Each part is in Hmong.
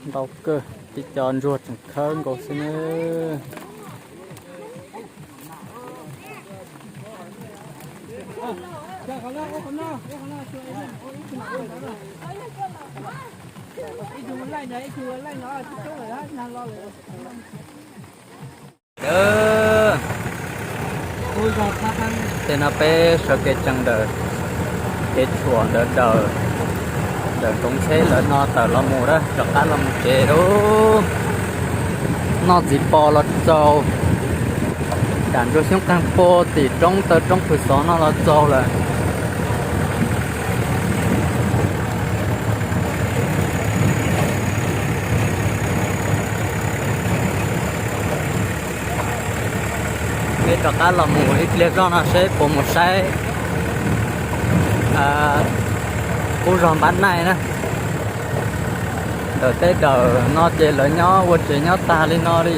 Ntau kawg, tib co ntsuag tseem khawb nkaus xwb nawb. Tej no peb sawv kev tsees ntawm kev tshuam ntawd daws, ntawm nroog tsheb lawv no tawm los mus lawm, rov qab los mus tsev lawm. Noj txiv pos los txaus, dam ntsuag xyoob qeeg pua tim roob taw roob Phwv Xov no los txaus lawm. Peb rov qab los mus ib pliag zog no seb puas mus saib qub zog Npab Naij na. Ntawm teb dawm no ces lawv nyob ua tsev nyob tag li no li.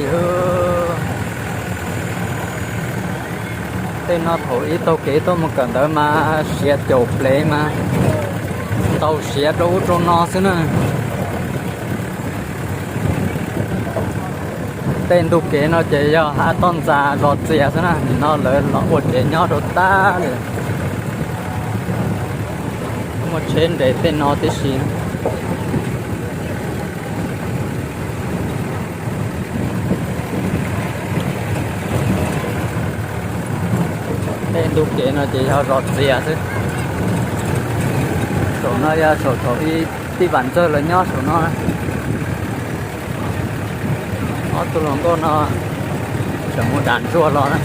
Tej no thaum ib taug kev tuaj mus kawm ntawv mas siav caum plev mas ntaus siav rau ub rau no xwb na. Tej ntug kev no ces yog hav toj ntxas zos txias xwb na, nim no lawv los ua tsev nyob rau tag li. Muaj tsheb nres tej no tib si. Tej ntug kev no ces yog zos txias xwb. Saum no yog saum thaum ub tij Vam Ntxawg lawv nyob saum no. Ob tug hluas nkauj no tseem mus dam ntsuag los na.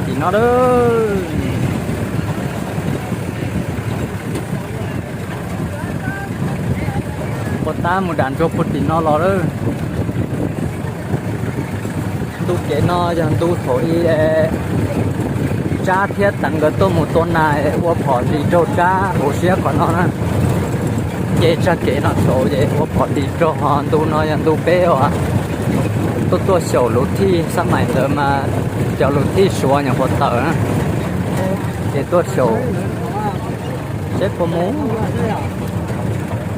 Tim no a, puas tab mus dam ntsuag puag tim no los lawm. Ntu kev no yog ntu thaum ub Tsab thiab Teev nkawd tuaj mus tua nas ua phom tis raug Tsab hauv siab qhov no na. Ces tsag kev no saud ces ua phom tis raug, ho ntu no yog ntu peb uas tuaj tuaj xyaum luv thij, xab maim ntawd mas cov luv thij Suav nyuam qhuav tawm na. Ces tuaj xyaum seb puas mus,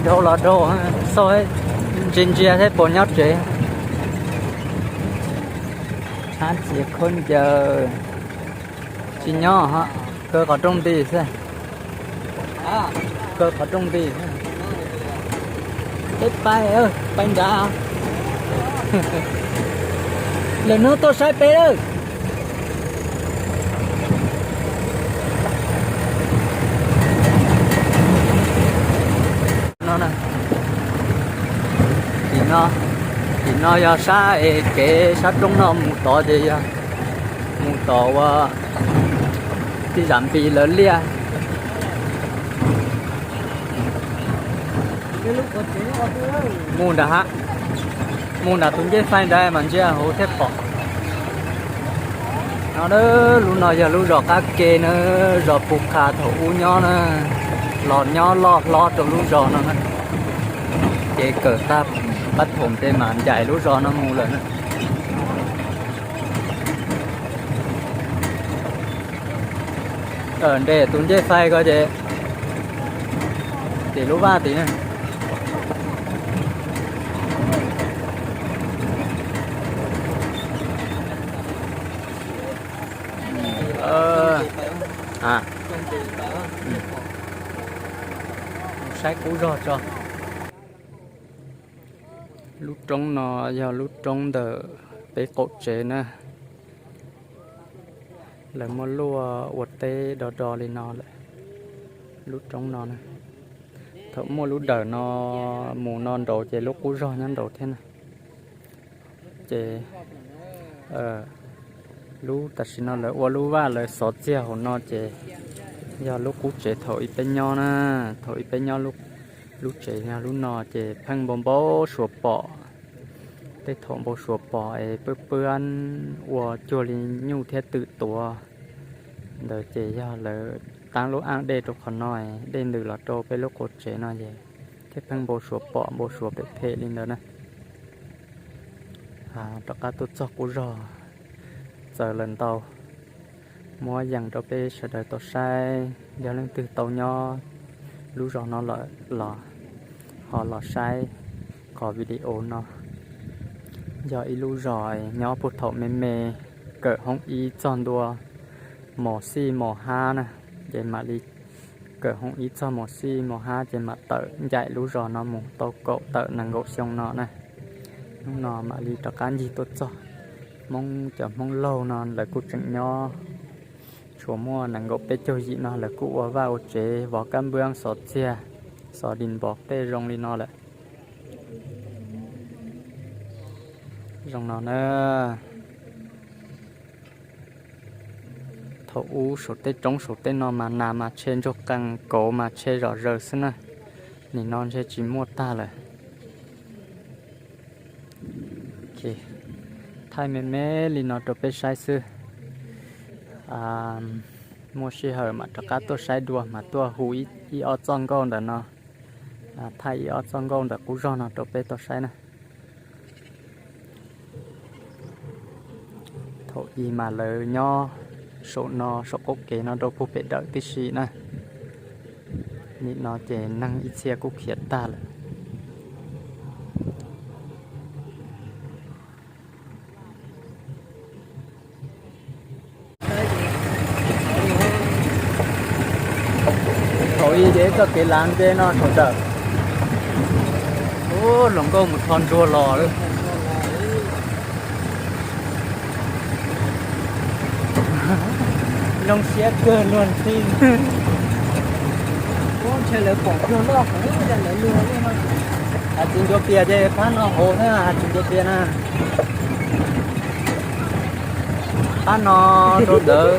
raug los raug, xauj ntsia ntsia seb puas nyob tsev. Ab txiv khaub ncaws, tsis nyob, kaw qhov rooj nti xwb. Kaw qhov rooj nti. Peb pais, pais nrad. Lawm hnub tuaj saib peb lawm. No, tim no, tim no yog sab es kev sab roob no mus tod ces yog mus tom ua tij Zam Npis lawv liaj. Mus nram hav, mus nram tus ncej fai nrad mas ntsia hauv thiaj pom. No, lub no yog lub zos qab ke na, zos Pus Qha thaum ub nyob na, los nyob loj hlob rau lub zos no na. Ces kawm tag pab thoom ces mam ncaim lub zos no mus lawm na. Nres tus ncej fai ko ces tim lub vaj tid na. Saib qub zog tso. Lub roob no yog lub roob ntawm peb qaum tsev na. Lawv muaj luaj ua teb do do li no lawm. Lub roob no na, thaum muaj lub dawm no mus no nraud ces lub qub zog nyob nraud thiab na. Ces lub tam sim no lawv ua lub vaj lawv xov txiag hauv no ces yog lub qub tsev thaum ub peb nyob na. Thaum ub peb nyob lub tsev yog lub no ces pheej npau npau suav pom. Tej thaum npau suav pom es pwb pwb ua cuag li nyuj thiab twm tuav ntawd ces yog lawv taab lub aj dej rau qhov no, dej ntws los rau peb lub qub tsev no ces thiaj pheej npau suav pom npau suav phem phem li ntawd na. Rov qab tuaj txog qub zog, txawv lawm ntau. Muab yees rau peb sawv daws tau saib, yog leej twg tau nyob lub zos no lawm los ho los saib qhov video no. Yog ib lub zos nyob puag thaum me me, kawm hoob ib txog ntua mos xij mos hab na, ces mam li kawm hoob ib txog mos xij mos hab ces mam tawm ncaim lub zos no mus tau kaum tawm nees nkaum xyoo no na. Hnub no mam li rov qab ncig tuaj txog. Hmoob, cov Hmoob laug no lawv kuj tseem nyob, tshuav muaj nees nkaum peb caug yim no lawv kuj ua vaj ua tsev, vov kab npwb xov txiag, xov dis npov tej zoo li no lawm. Zoo no na. Thaum ub saum tej roob saum tej no mas nas mas tshe ntsuag qees, kauv mas tshe zom zaws xwb na. Nim no ntshe tsis muaj tag lawm. Thaij me me li no rau peb saib xwb. Muaj sij hawm mam rov qab tuaj saib dua, mas tuaj hu ib ob txoj nkauj ntawm no, thaij ib ob txoj nkauj ntawm qub zog no rau peb tau saib na. Thaum ub mas lawv nyob saum no, saum qaum kev no rau puag pem dawm tib si na. Nim no ces neeg ib txhia kuj khiav tag lawm. Thaum ub ces txoj kev lav ntse no thaum ntawd. Ub, hluas nkauj mus tho ntsuag los lawm. Zoo siab kawg luag ntxhi. Ub, ntshe lawv pom cuag loj heev, lawv luag li no. Has tsis ncua pias ces phab no hauv na, has tsis ncua pias na. Phab no rau ntawd.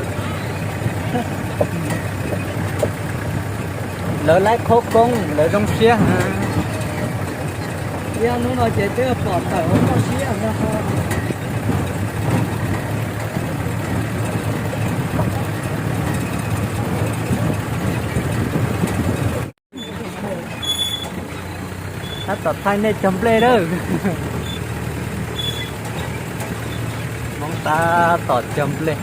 Lawv laib qhaub koob, lawv zoo siab. Yog hnub no ces twb pom tawm hauv toj siab no. Tab tom thaij nej cog nplej lawm. Hmoob tab tom cog nplej.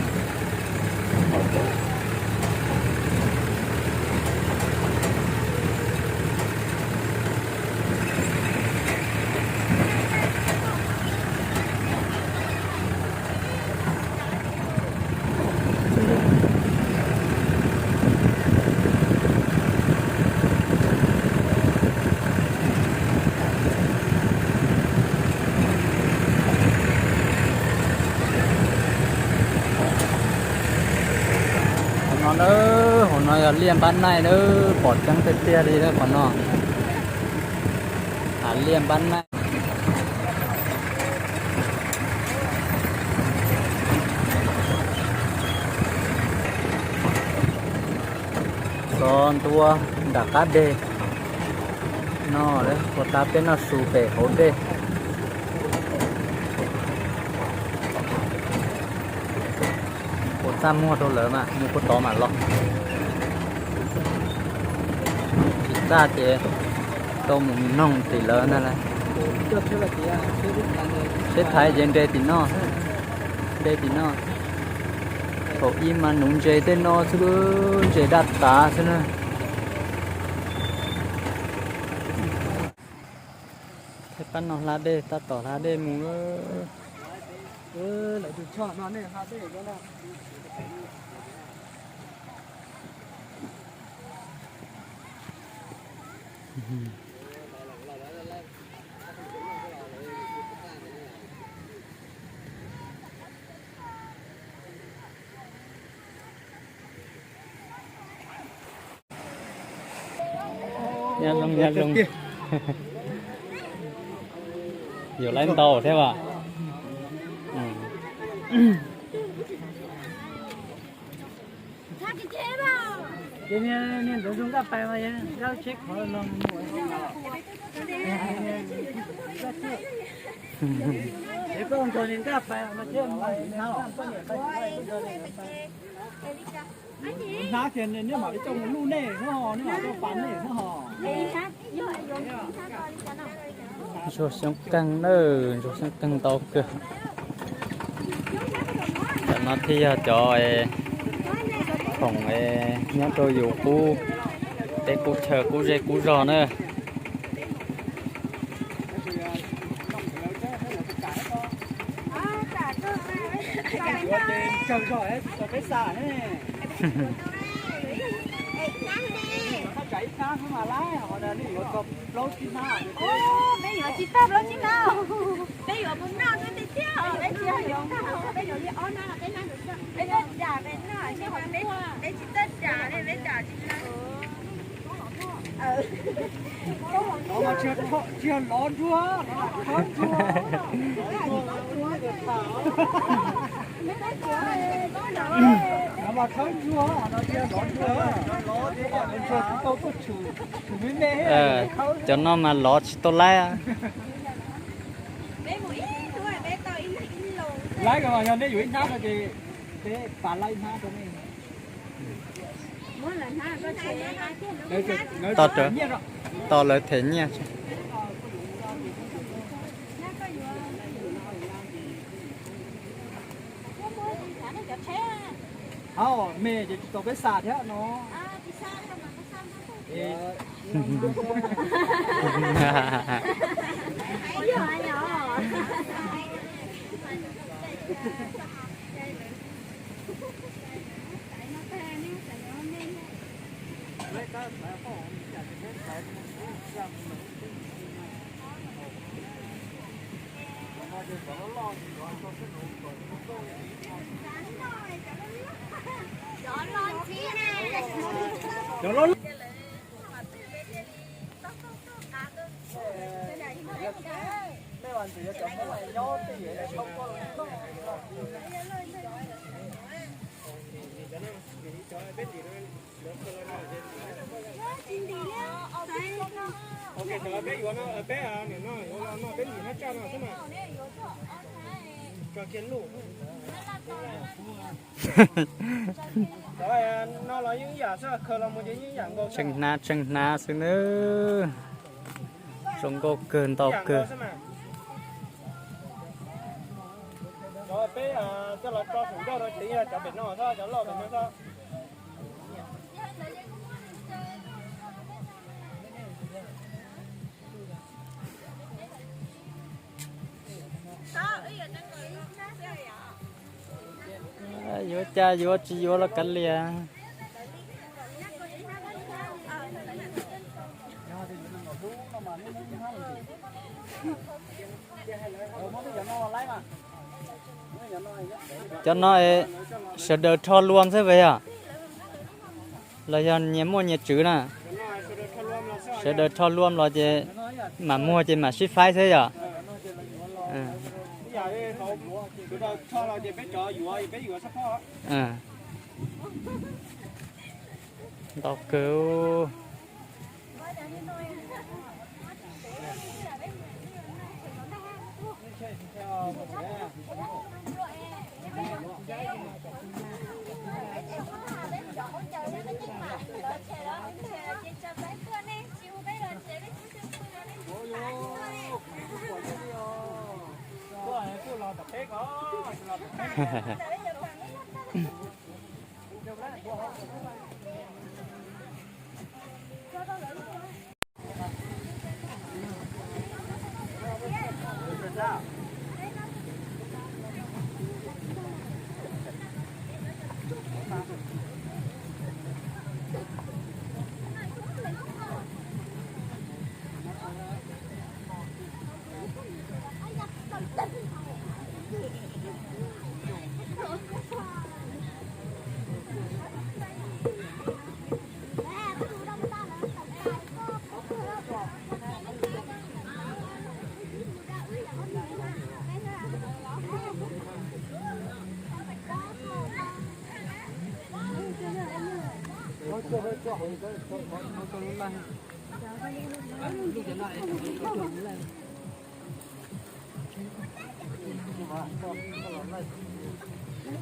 Hauv no na, hauv no yog liaj npab naij na, pom tseeb tiag tiag li qhov no. Hav liaj npab naij. Txog ntua nram qab deg no, puas tas peb noj su pem hauv dej. Puas txaj muag rau lawv mas mus puag tod mam los. Tsis txaj ces tau mus noog tim lawv ntag lauj. Tsheb thaiv ces nres tim no, nres tim no. Thaum ub mas nuv ntses tej no xwb, ntses daj tav xwb na. Pab no hla dej, tab tom hla dej mus. Nyob zoo, nyob zoo. Yuav lawv ntau thiab as. Hnab kiag nej mam li coj mus luj nej, nej mam coj pas nej. Ntsuag xyoob qeeg na, ntsuag xyoob qeeg ntau kawg. Cov no thiaj yog cov Khoom nyob rau yus qub teb qub chaw qub zej qub zog na. Peb yuav tsis tag plaub tsib hnab, peb yuav mus noj xwb tiag tiag, peb tsis yuav, peb yuav li ob hnab, peb hnab, peb tawm tsam peb noj, peb tsis tawm tsam li, peb tsam tsis tag. Tsis yog lov ntsuag, lov ntsuag. Lov mas khawb ntsuag, no tsis yog lov ntsuag, lov ntsuag tsis tau tuaj tshwm, tshwm me me, khawb. Cov no mas lov tsis tau laib. Laib ko mas yog nej yuav ib hnab no ces peb pas laib ib hnab rau nej. Tos lawv them nyiaj. Hauj, me ces tsis tau peb xa thiab no. Peb yuav no, peb no, peb ntim no tsaj no xwb mas. Tso kiag luj. No los yeej ib yam xwb, khaws los mus ces yeej ib yam nkaus. Tsheej hnab tsheej hnab xwb nawb. Zoo nkauj kawg ntau kawg. Cov peb coj los tso saum ncauj no ces yog cov pem no xwb, cov loj pem no xwb. Yuav cas yuav tsis yuav los kav liam. Cov no sawv daws rho luam xwb vas yog? Los yog nyias muaj nyias tswv na? Sawv daws rho luam los ces mam muag ces mam sib faib xwb yog? Ntau kawg.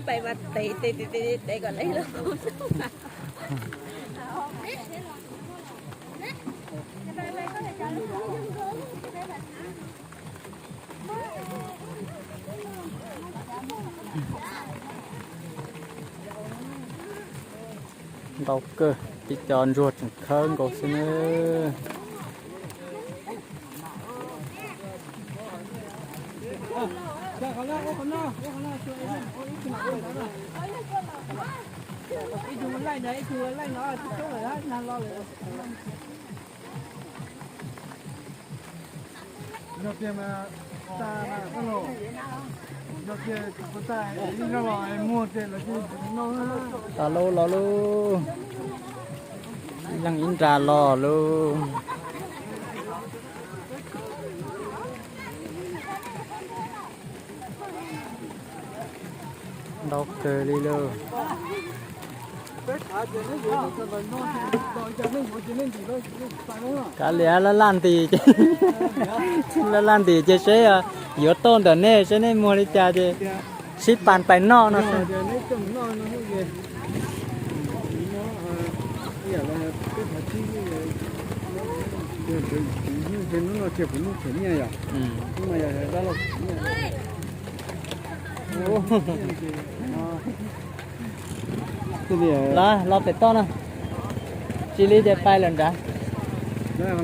Pais mas tes tes tes tes kom lawv los. Ntau kawg, tib co ntsuag tseem khawb nkaus xwb nawb. Los lauj, los lauj, ib leeg ib nra los lauj. Ntau kawg li lauj. Kav liam, laj laj ntis, laj laj ntis ces seb yuav tuaj ntawm nej, seb nej muag li cas ces sib pab pais noj no xwb. Los, los pem toj no. Tsis li ces pais lawm nrad. Lawm.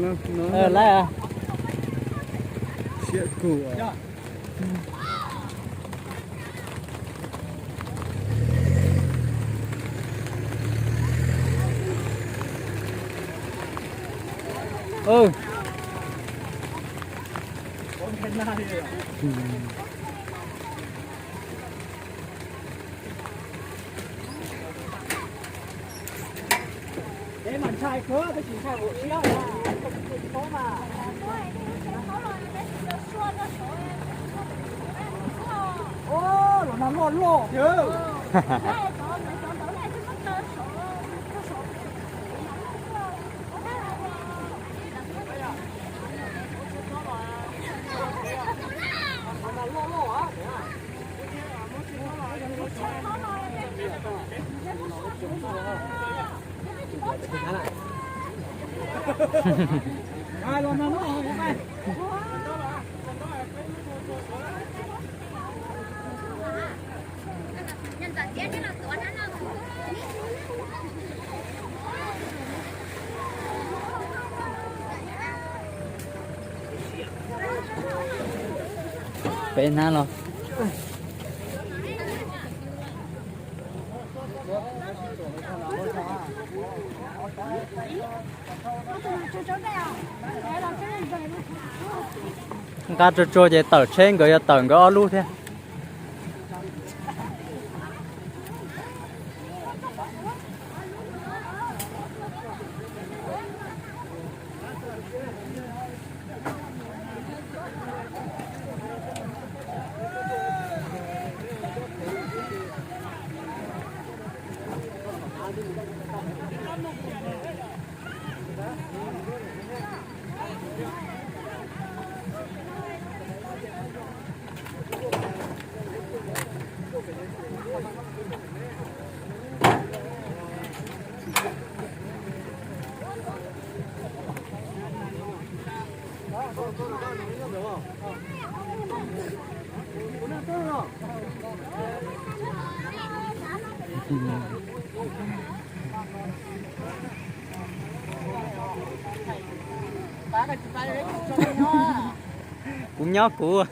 Los nag loj loj thiab. Peb hnab los. Nqa tsuag tsuag ces tawm tsheb nkawd yuav tawm nkawd ob lub thiab. Kuv nyob kuv.